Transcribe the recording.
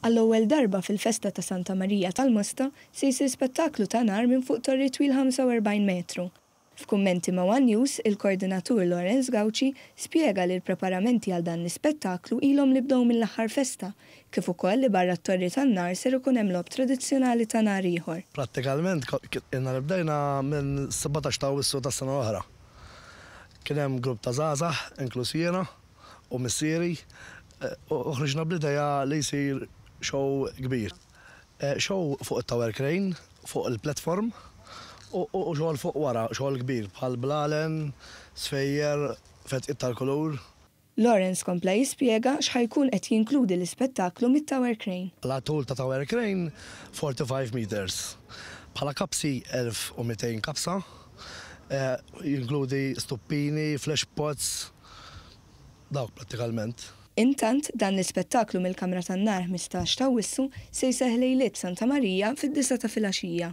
Għall-ewwel darba fil-festa ta' Santa Marija tal-Mosta se jsir spettaklu ta' nar minn fuq torri twil 45 metru. F'kummenti ma' one News, il-kordinatur Lawrence Gauci spjega li l-preparamenti għal dan l-ispettaklu ilhom li bdew mill-aħħar festa, kif ukoll li barra t-torri tan-nar ser ikun hemm logħob tradizzjonali ta' nar ieħor. Prattikalment ilna li bdejna minn 17 ta' Awwissu tas-sena l-oħra. Kien hemm grupp ta' żgħażagħ, inkluż jiena u missieri, u ħriġna bl-idea li jsir show kbir. Show fuq it-tower crane, fuq il-platform, u xogħol fuq wara, xogħol kbir bħal blalen, sfejjer, fetqiet tal-kulur. Lawrence kompla jispjega x'ħa jkun qed jinkludi l-ispettaklu mit-tower crane. Bħala tul ta' tower crane 45 meters. Bħala kapsi 1200 kapsa. Jinkludi stuppini, flash pots, dawk prattikalment. Intant, dan l-ispettaklu mill-Kamra tan-Nar 15 t'Awwissu se jseħħ lejliet Santa Marija fid-disgħa ta' filgħaxija.